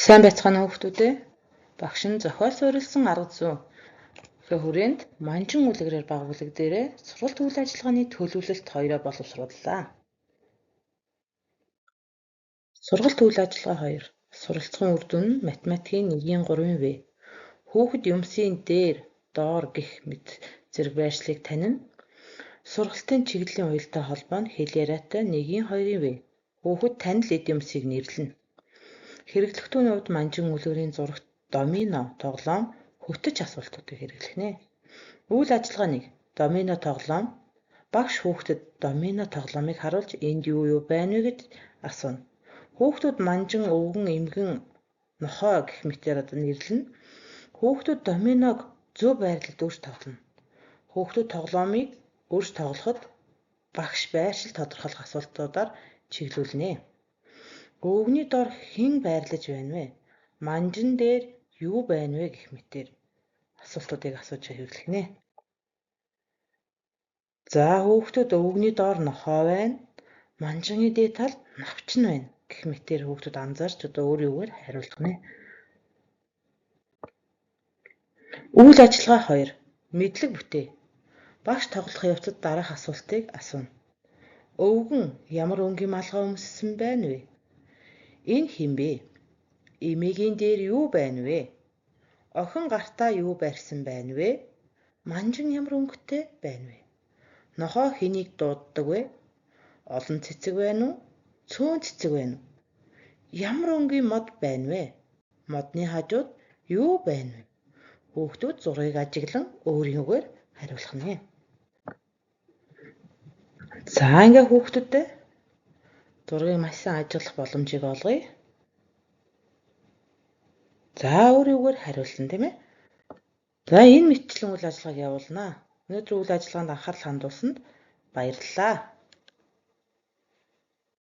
Сайн байцгаана уу хүүхдүүд ээ. Багш нь зохиол суурилсан арга зүйн хүрээнд Манжин үлгэрээр бага бүлэг дээрээ сургалт үйл ажиллагааны төлөвлөлт хоёроо боловсрууллаа. Сургалт үйл ажиллагаа 2. Суралцахын үр дүн нь математикийн 1-ийн 3-ын В. Хүүхэд юмсын дээр, доор гэх мэт зэрэг байршлыг танина. Сургалтын чиглэлийн уялдаа холбоо нь хэл яриатай 1-ийн 2-ын В. Хүүхэд танил эд юмсыг нэрлэнэ. Хэрэглэх түүний хувьд Манжин үлгэрийн зурагт домино тоглоом хөтөч асуултуудыг хэрэглэх нэ. Үйл ажиллагаа 1. Домино тоглоом. Багш хүүхдэд домино тоглоомыг харуулж энд юу юу байна вэ гэж асууна. Хүүхдүүд манжин, өвгөн, эмгэн, нохой гэх мэтээр одоо нэрлэнэ. Хүүхдүүд доминог зөв байрлалд өрж тоглоно. Хүүхдүүд тоглоомыг өрж тоглоход багш байршил тодорхойлох асуултуудаар чиглүүлнэ. Өвгөний доор хэн байрлаж байна вэ? Манжин дээр юу байна вэ гэх мэтээр асуултуудыг асууж хэрэглэх нэ. За хүүхдүүд өвгөний доор нохой байна. Манжины дээд талд навчин байна гэх мэтээр хүүхдүүд анзаарч одоо өөрийн үгээр хариулах нэ. Үйл ажиллагаа 2. Мэдлэг бүтээ. Багш тоглох явцад дараах асуултыг асууна. Өвгөн ямар өнгийн малгай өмссөн байна вэ? Энэ хэн бэ? Эмээгийн дээр юу байна вэ? Охин гартаа юу барьсан байна вэ? Манжин ямар өнгөтэй байна вэ? Нохой хэнийг дууддаг вэ? Олон цэцэг байна уу? Цөөн цэцэг байна уу? Ямар өнгийн мод байна вэ? Модны хажууд юу байна вэ? Хүүхдүүд зургийг ажиглан өөрийн үгээр хариулах нэ. За ингээ хүүхдүүдээ зургийг маш сайн ажиглах боломжийг олгоё. За өөрийн үгээр хариулсан тийм ээ. За энэ мэтчлэн үйл ажиллагааг явуулнаа. Өнөөдрийн үйл ажиллагаанд анхаарал хандуулсанд баярлалаа.